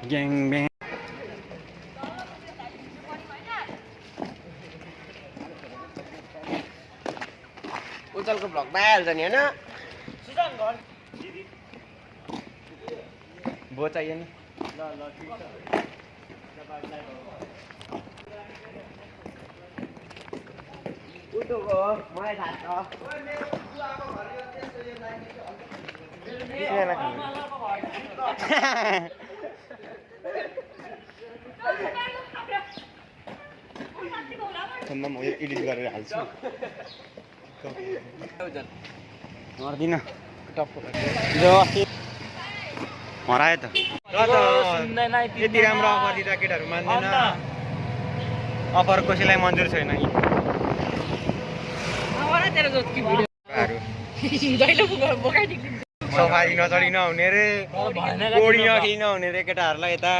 Gang bang उज्जवलको vlog भइहाल्छ नि होइन भो चाहियो नि उठोको मलाई थाहा छ म एडिट गरेर हाल्छु मर्दिन हरायो त यति राम्रो अफर दिँदा केटाहरू मान्दैन अफर कसैलाई मन्जुर छैन सफारी नचढी नहुने रे गोडी नखेली नहुने रे केटाहरूलाई यता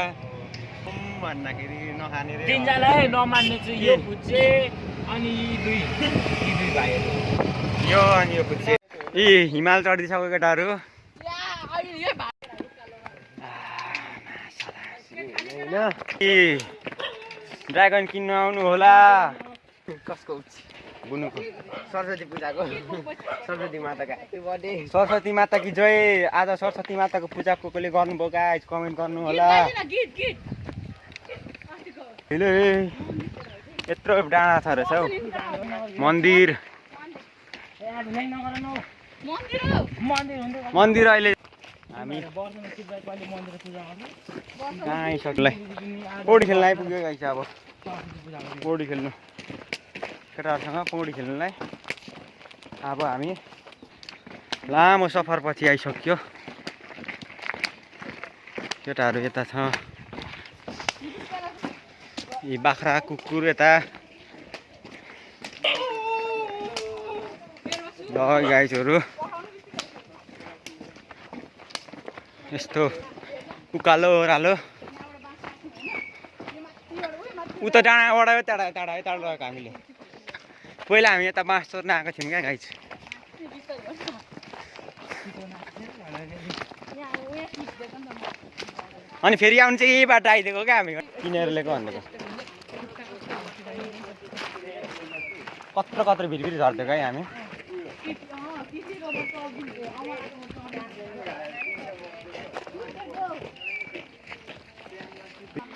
भन्दाखेरि नखाने रे तिनजनालाई नमान्ने चाहिँ यो फुच्चे अनि दुई भाइहरू यो अनि यो फुच्चे ए हिमाल चढिसक्यो केटाहरू ड्रागन किन्न आउनु होला कसको बुनुको सरस्वती पूजाको सरस्वती माताको ह्याप्पी बर्थडे सरस्वती माता कि जय आज सरस्वती माताको पूजा कसले गर्नुभयो गाइस कमेन्ट गर्नु होला यत्रो डाँडा छ रहेछ हौ मन्दिर मन्दिर अहिले हामी कहाँ आइसक्योलाई पौडी खेल्न आइपुग्यो गाइस अब पौडी खेल्नु केटाहरूसँग पौडी खेल्नुलाई अब हामी लामो सफरपछि आइसक्यो केटाहरू यता छ यी बाख्रा कुकुर यता गाई गाइसहरू यस्तो उकालो ओह्रालो उता डाँडाबाट टाढा टाढा टाढा गएको हामीले पहिला हामी यता बाँस चोर्न आएको थियौँ क्या गाई अनि फेरि आउनु चाहिँ यही बाटो आइदिएको क्या हामी किनेर लिएको भनेको कत्रो कत्रो भिरभिर झर्थ्यो है हामी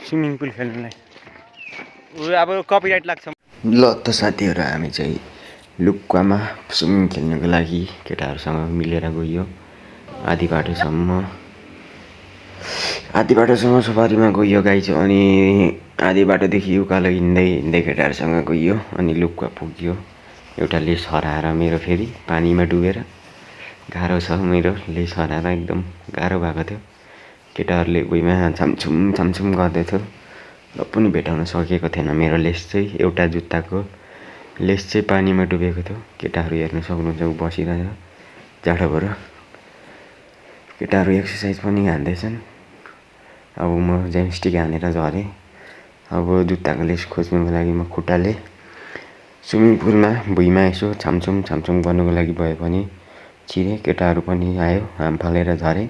स्विमिङ पुल खेल्नुलाई अब कपिराइट लाग्छ ल त साथीहरू हामी चाहिँ लुक्वामा स्विमिङ खेल्नको लागि केटाहरूसँग मिलेर गयो आधी बाटोसम्म सफारीमा गयो गाई चाहिँ अनि आधी बाटोदेखि उकालो हिँड्दै हिँड्दै केटाहरूसँग गयो अनि लुक्वा पुग्यो एउटा लेस हराएर मेरो फेरि पानीमा डुबेर गाह्रो छ मेरो लेस हराएर एकदम गाह्रो भएको थियो केटाहरूले भुइँमा छामछुम गर्दैथ्यो र पनि भेटाउन सकेको थिएन मेरो लेस चाहिँ एउटा जुत्ताको लेस चाहिँ पानीमा डुबेको थियो केटाहरू हेर्न सक्नुहुन्छ ऊ बसिरहेछ जाडोबाट केटाहरू एक्सर्साइज पनि हान्दैछन् अब म ज्यामस्टिक हानेर झरेँ अब जुत्ताको लेस खोज्नुको लागि म खुट्टाले स्विमिङ पुलमा भुइँमा यसो छामछुम गर्नुको लागि भए पनि छिरेँ केटाहरू पनि आयो हाम फालेर झरेँ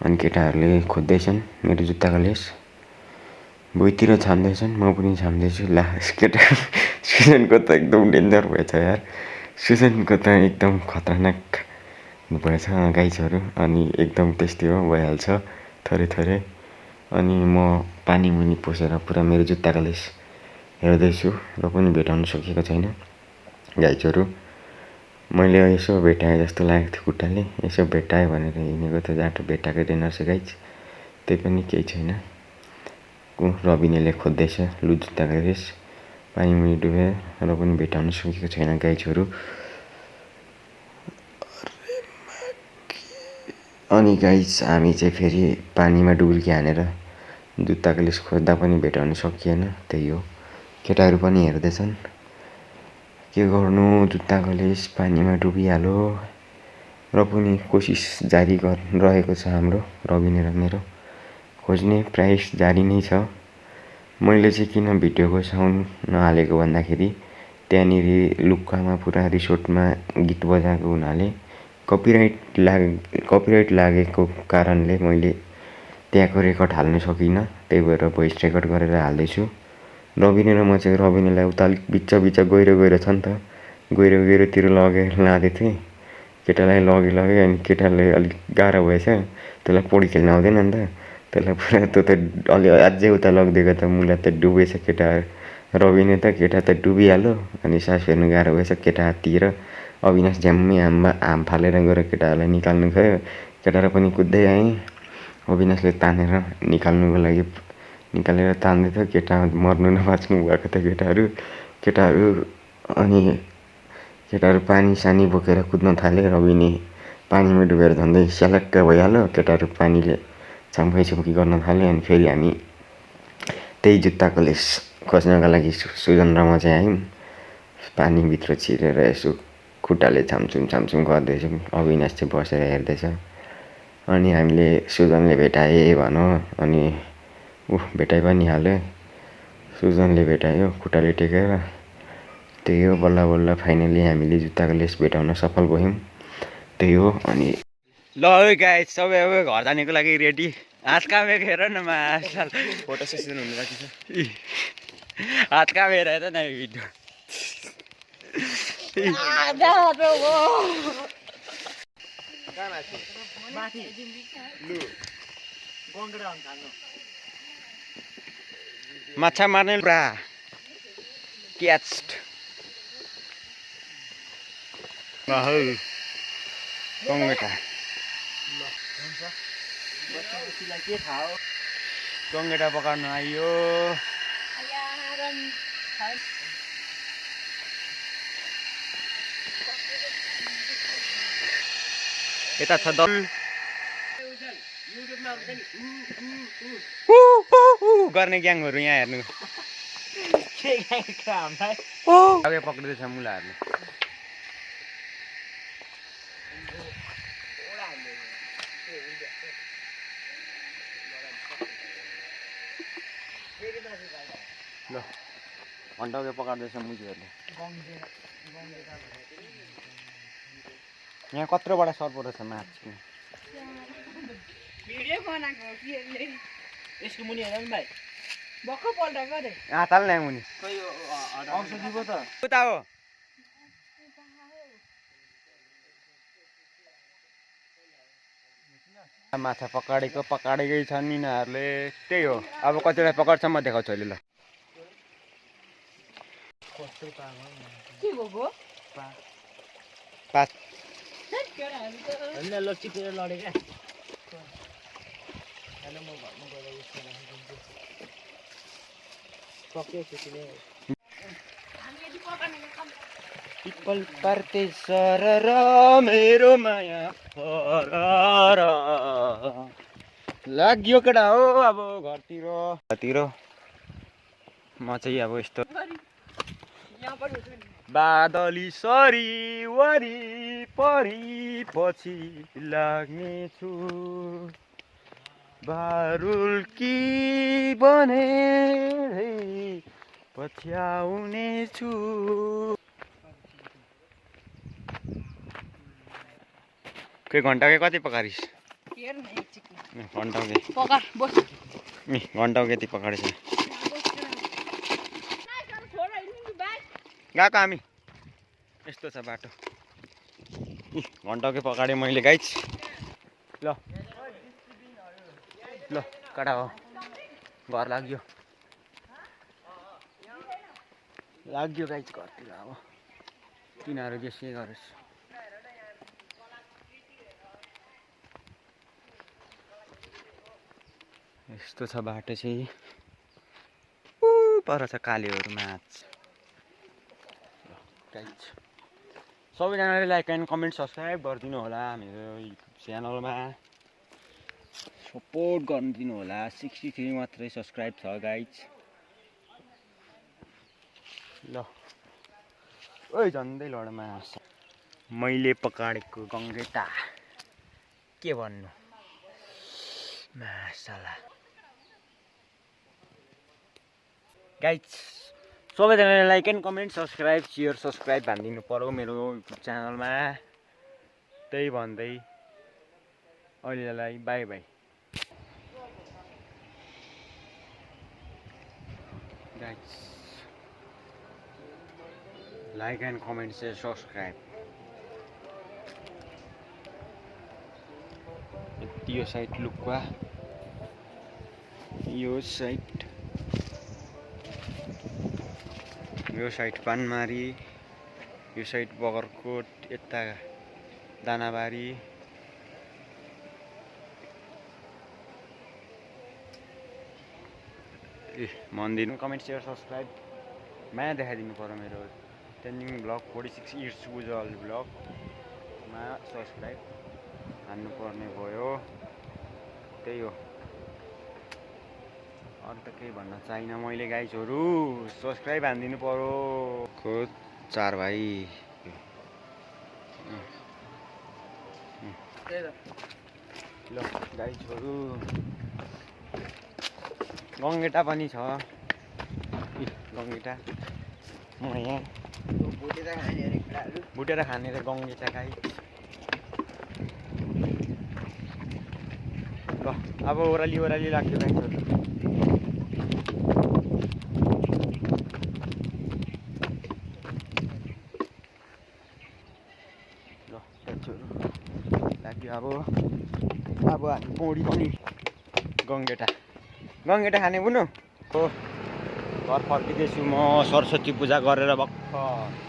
अनि केटाहरूले खोज्दैछन् मेरो जुत्ताको लेस भुइँतिर छाम्दैछन् म पनि छाम्दैछु ला केटा सुजनको त एकदम डेन्जर भएछ यार सुजनको त एकदम खतरनाक भएछ गाइसहरू अनि एकदम त्यस्तै हो भइहाल्छ थोरै अनि म पानी मुनि पसेर पुरा मेरो जुत्ताको लेस हेर्दैछु र पनि भेटाउन सकेको छैन गाइसहरू मैले यसो भेटाएँ जस्तो लागेको थियो खुट्टाले यसो भेटाएँ भनेर हिँडेको थियो जाटो भेटाएकै रहेनछ गाइस त्यही पनि केही छैन रबिनीले खोज्दैछ लु जुत्ताको लेस पानी मुनि डुबेर र पनि भेटाउन सकेको छैन गाइसहरू अनि गाइस हामी चाहिँ फेरि पानीमा डुबुल्की हानेर जुत्ताको लेस खोज्दा पनि भेटाउन सकिएन त्यही हो केटाहरू पनि हेर्दैछन् के गर्नु जुत्ताको लेस पानीमा डुबिहाल्यो र पनि कोसिस जारी रहेको छ हाम्रो रबिनी र मेरो खोज्ने प्रयास जारी नै छ मैले चाहिँ किन भिडियोको साउन्ड नहालेको भन्दाखेरि त्यहाँनिर लुक्कामा पुरा रिसोर्टमा गीत बजाएको हुनाले कपिराइट लागेको कारणले मैले त्यहाँको रेकर्ड हाल्नु सकिनँ, त्यही भएर भोइस रेकर्ड गरेर हाल्दैछु। रबिन र म चाहिँ रबिनलाई उता अलिक बिच गहिरो छ नि त, गहिरोतिर लगेर लाँदै थिएँ। केटालाई लगे अनि केटाले अलिक गाह्रो भएछ, त्यसलाई पौडी खेल्न आउँदैन नि त, त्यसलाई पुरा त्यो त अलि अझै उता लगिदिएको त मुला त डुबेछ केटा। रबिने त केटा त डुबिहाल्यो, अनि सास फेर्नु गाह्रो भएछ केटा हात्तिएर अविनाश झ्याम्मै हाम फालेर गएर केटाहरूलाई निकाल्नु गयो। केटाहरू पनि कुद्दै आएँ, अविनाशले तानेर निकाल्नुको लागि निकालेर तान्दै थियो। केटा मर्नु नबाँच्नु भएको थियो केटाहरू। अनि केटाहरू पानी सानी बोकेर कुद्न थाले। रबिनी पानीमा डुबेर झन्डै स्यालक्क भइहाल्यो। केटाहरू पानीले छाम्की गर्न थाल्यो। अनि फेरि हामी त्यही जुत्ताको लेस खोज्नका लागि सुजन र म चाहिँ आयौँ। पानीभित्र छिरेर यसो खुट्टाले छामछुम गर्दैछौँ। अविनाश चाहिँ बसेर हेर्दैछ। अनि हामीले सुजनले भेटाए भनौँ, अनि भेटाइ पनि हाल्यो। सुजनले भेटायो खुट्टाले टेकेर। त्यही हो, बल्ल फाइनली हामीले जुत्ताको लेस भेटाउन सफल भयौँ। त्यही हो। अनि ल गाइस, सबै अब घर जानेको लागि रेडी। हात कामेको हेर न मासल, फोटो सेसन हुनु बाँकी छ। हात कामेर हेर न भिडियो। माछा मार्ने पुरा क्याच गङ्गेटा पकाउन आइयो। यता छ दल गर्ने ग्याङहरू यहाँ हेर्नु पक्रिँदैछ मुलाहरूले। ल घन्टाउके पकाउँदैछ मुजुहरूले। यहाँ कत्रोबाट सर्पो रहेछ माछ। भिडियो बनाएको हो कि यसले। यसको मुनि हेर नि भाइ, भक्क पल्टाएको अरे। हाताल नै मुनि औषधि पो त उता हो। माछा पकाडेकै छन् यिनीहरूले। त्यही हो, अब कतिवटा पकाउँछ म देखाउँछु अहिले। ल के भएको पाँच होइन लचिकेर लडे क्या। पिपल पार्दै सरर मेरो माया फरर लाग्यो केटा हो। अब घरतिर म चाहिँ अब यस्तो बादली सरी वरिपरि पछि लाग्नेछु। बारुल्की बनेरै पछ्याउनेछु। के घन्टाउके कति पकारिस? घन्टाउके घन्टाउके यति पकाडेछ। गएको हामी, यस्तो छ बाटो। घन्टाउके पकाडे मैले गाइस। ल काटा हो, घर लाग्यो गाइस घरतिर। अब तिनीहरू जेसै गरोस्। यस्तो छ बाटो चाहिँ। पर छ कालेहरू माछ। गाइस सबैजनाले लाइक एन्ड कमेन्ट सब्सक्राइब गरिदिनु होला मेरो युट्युब च्यानलमा। सपोर्ट गरिदिनु होला। 63 मात्रै सब्सक्राइब छ गाइस। ल ओइ झन्डै लड माछ मैले पकाडेको गङ्गेटा के भन्नु मासला। गाइस सबैजनाले लाइक एन्ड कमेन्ट सब्सक्राइब हानिदिनु पर्यो मेरो युट्युब च्यानलमा। त्यही भन्दै अहिलेलाई by by. guys. Like and comment, share, subscribe. यो साइड लुक्वा, यो साइड पानमारी, यो साइड बगरकोट, यता दानाबारी। मन्दिर कमेन्ट सेयर सब्सक्राइब माया देखाइदिनु पर्यो मेरो ट्रेन्डिङ ब्लग 46 इयर्स उज्जवल ब्लगमा सब्सक्राइब हान्नु पर्ने भयो। त्यही हो, अरू त केही भन्न चाहिन मैले गाइजहरू। सब्सक्राइब हानिदिनु पर्यो। खोज 4 भाइ ल गाइजहरू, गङ्गेटा पनि छ। गङ्गेटा म यहाँ भुटेर खाने रे गङ्गेटा गाई। ल अब ओह्राली लाग्थ्यो गाइजहरू। ल गाइजहरू लाग्यो अब हामी पौडी पनि गङ्गेटा खाने बुनु हो। घर फर्किँदैछु म सरस्वती पूजा गरेर भर्खर।